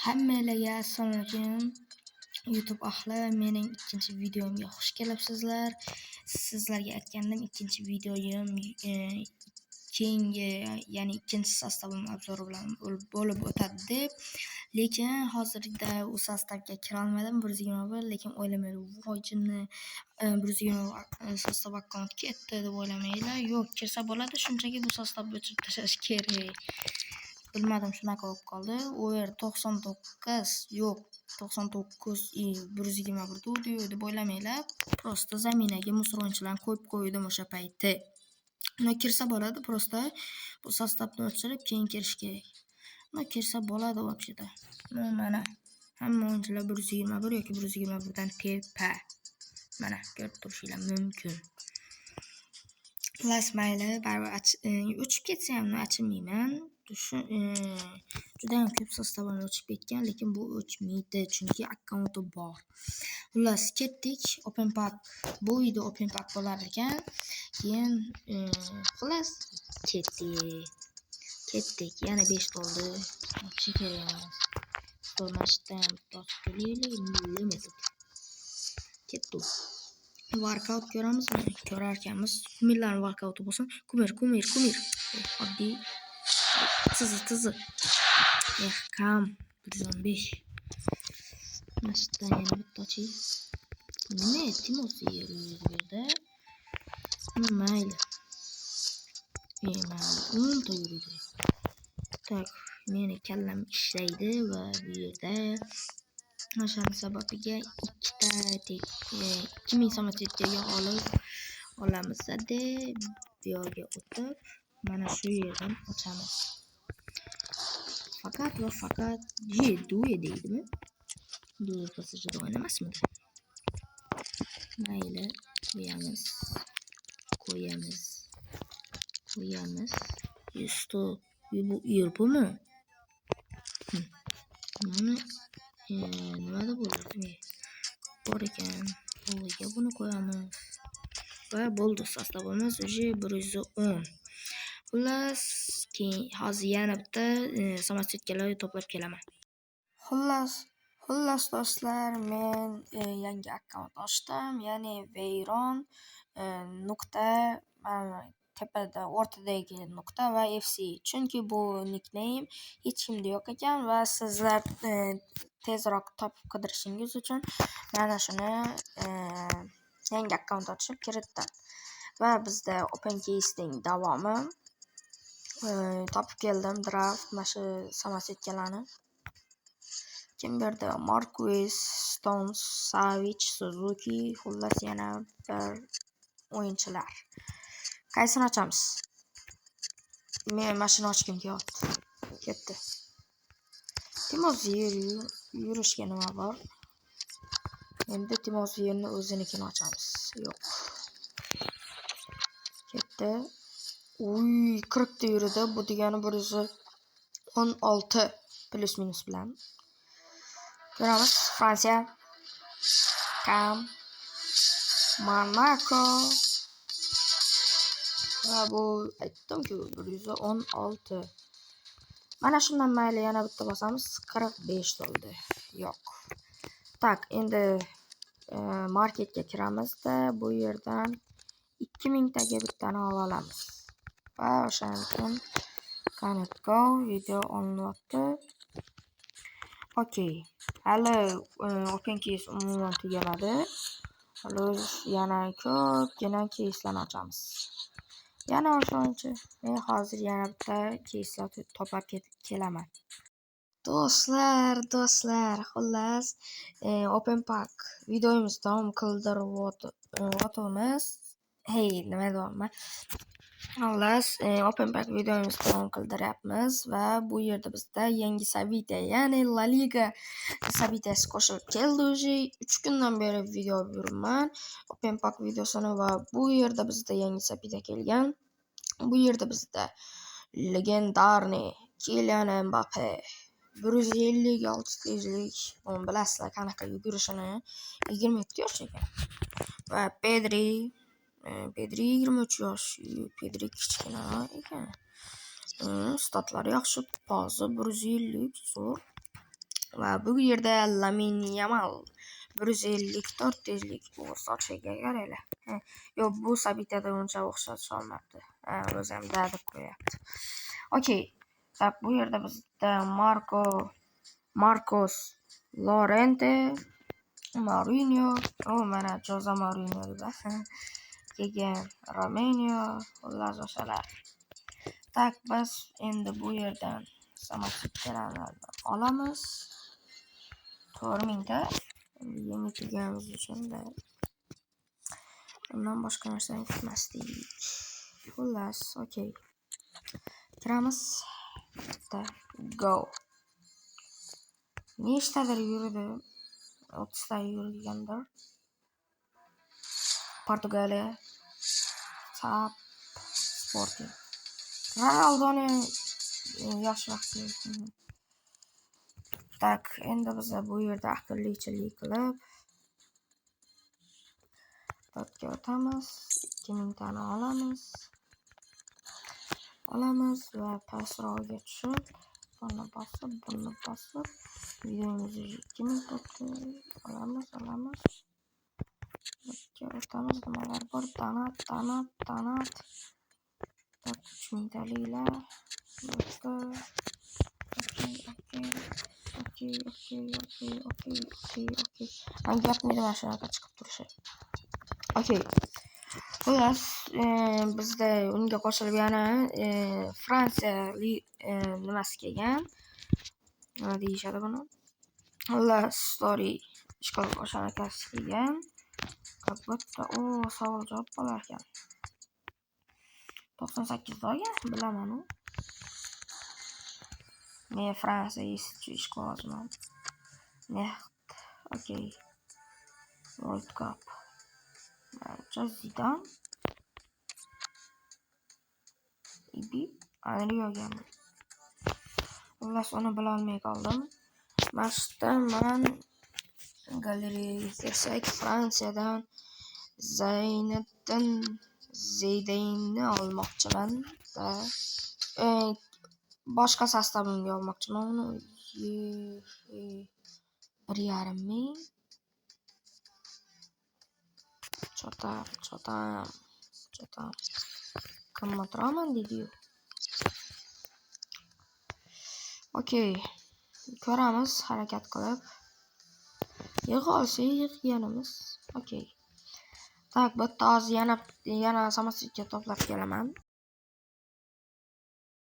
Hammalarga assalomu alaykum YouTube ahli, mening ikkinchi videomga xush kelibsizlar. Sizlarga aytgandim, ikkinchi videoyim keyingi, ya'ni ikkinchi состав im обзор i bilan bo'lib o'tadi deb. Lekin hozirda u состав ga kirolmadim, 121, lekin o'ylamanglar, voy jinni, 121 состав akkaunt ketdi deb o'ylamanglar. Yo'q, kirsa bo'ladi, shunchaki bu состав ni o'chirib tashlash kerak. Bilmadim, shunaqa bo'lib qoldi. U yer 99, yo'q, 99 и 121 degdi deb o'ylamanglar. Просто замена ga мусор o'yinchilarni qo'yib qo'ydim o'sha payti. Uni kirsa bo'ladi, просто bu состав ni o'chirib keyin kirish kerak. Uni kirsa bo'ladi вообще-то. Mana hamma o'yinchilar 121 yoki 121 dan tepa. Mana ko'rib turishinglar mumkin. Xullas, mayli, baribir o'chib ketsa ham achinmayman. Shu judayam ko'p состав im o'chib ketgan, lekin bu o'chmaydi, chunki akkaunti bor. Xullas, ketdik. Open pack, bu video open pack bo'lar ekan. Keyin xullas, ketdik. Ketdik. Yana 5 to'ldi. Вообще kerak emas. Mana ham bitta ochib kelaylik. Limited. Ketdi. Walkout ko'ramizmi? Ko'rar ekanmiz. Kumirlarning walkouti bo'lsin. Kumir, kumir, kumir. Oddiy. Tizi, tizi. Eh, kam. 115. Mana shu yerdan yana bitta ochay. Nima? Timos yurdi bu yerda. Mayli. Mayli. 10 ta yurdi. Так, meni kallam ishlaydi va bu yerda o'shani sababiga ikkita 2000 самоцвет ga olib olamiz-da, bu yoqga o'tib, mana shu yerdan ochamiz. Faqat va faqat Due deydimi? Due PSJda o'ynamasmidi? Mayli, qo'yamiz. Qo'yamiz. Qo'yamiz. Sto. Bu Irpumi? Buni nimada bo'ladi? Bor ekan. O'g'liga buni qo'yamiz. Va bo'ldi, состав imiz уже 110. Xullas, keyin hozir yana bitta самоцвет kalar to'plab kelaman. Xullas, do'stlar, men yangi akkaunt ochdim, ya'ni Veyron nuqta mana tepada o'rtadagi nuqta va FC. Chunki bu nickname hech kimda yo'q ekan va sizlar tezroq topib qidirishingiz uchun mana shuni yangi akkaunt ochib kiritdim. Va bizda open case'ning davomi. Topib keldim draft mana shu самоцвет kalarni. Kim berdi? Marquez, Stones, Savic, Suzuki, xullas, yana bir o'yinchilar. Qaysini ochamiz? Men mana shuni ochgim kelyapti. Ketdi. Timozier yurishga nima bor? Endi Timozierni o'zinikini ochamiz. Yo'q. Ketdi. Uy, 40 ta yurdi. Bu degani 116 плюс минус bilan. Ko'ramiz. Fransiya. Kam. Monaco. Va bu aytdim-ku, 116. Mana shundan mayli yana bitta bosamiz. 45 to'ldi. Yo'q. Так, endi marketga kiramizda, bu yerdan 2000 taga bittani olib olamiz. Va o'shaning uchun qani, go, video olinyapti. Okey. Hali open case umuman tugamadi. Hali yana ko'pgina caselarni ochamiz. Yana o'sha o'yinchi. Men hozir yana bitta caselar to'plab kelaman. Do'stlar, do'stlar, xullas, open pack videomiz davom qildiryapmiz. Hey, nima deyapman? Xullas, open pack videomizni davom qildiryapmiz va bu yerda bizda yangi событие, ya'ni La Liga события si qo'shilib keldi уже. 3 kundan beri video olib yuribman. Open pack videosini va bu yerda bizda yangi событие kelgan. Bu yerda bizda легендарный Kilian Mbappe 156 tezlik, uni bilasizlar qanaqa yugurishini. 22 yosh ekan. Va Pedri, Pedri 23 yosh. Pedri kichkina ekan. Statlari yaxshi. Pozi 150, zo'r. Va bu yerda Lamin Yamal 154 tezlik. Bu sochiga qaranglar. Yo'q, bu события da uncha o'xshatisha olmabdi. O'zi ham da deb qo'yapti. Okey. Так, bu yerda bizda Marcos Llorente, Mourinho, o mana Joze Mourinho deb. Keyin Romeo, xullas o'shalar. Так, biz endi bu yerdan самоцветlarni olamiz. 4000 ta. Endi yangi kelganimiz uchun undan boshqa narsani kutmasdik. Xullas, okey. Kiramiz. Bitta go. Nechtadir yurdi? 30 ta yurgandir. Portugaliya. Tap Sporting. Ronaldoni yosh vaqti. Так, endi biz bu yerda aqllichilik qilib to'rtga o'tamiz. 2000 tani olamiz. Olamiz va pastroqga tushib, buni bosib, buni bosib, videomiz 2000 bo'pti. Olamiz, olamiz. To'rtga o'tamiz. Nimalar bor? Donat, donat, donat. Так, 3000 taliklar. Okey, okey, okey, okey, okey, okey, okey, okey. Manga yoqmaydi mana shunaqa chiqib turishi. Okey. Xullas, bizda unga qo'shilib yana Fransiya nimasi kelgan. Nima deyishadi buni? Xullas, story ishqilib o'shanaqasi kelgan. Как будто o savol javob bo'lar ekan. 98 da olgan, bilaman u. Men Fransiya ishqibozman. Next, okey. World Cup. Manimcha Zidan. Ibi Anri olganman. Xullas, uni bilolmay qoldim. Mana shu yerda man galereyaga kirsak, Fransiyadan Zayniddin Zeydaynni olmoqchiman va boshqa состав imga olmoqchiman uni. 1,5 ming. Chotam, chotam, chotam. Qimmatroqman deydi-yu. Okey. Ko'ramiz harakat qilib. Yig'a olsak yig'ganimiz. Okey. Так, bu yerda hozir yana самоцвет ga to'plab kelaman.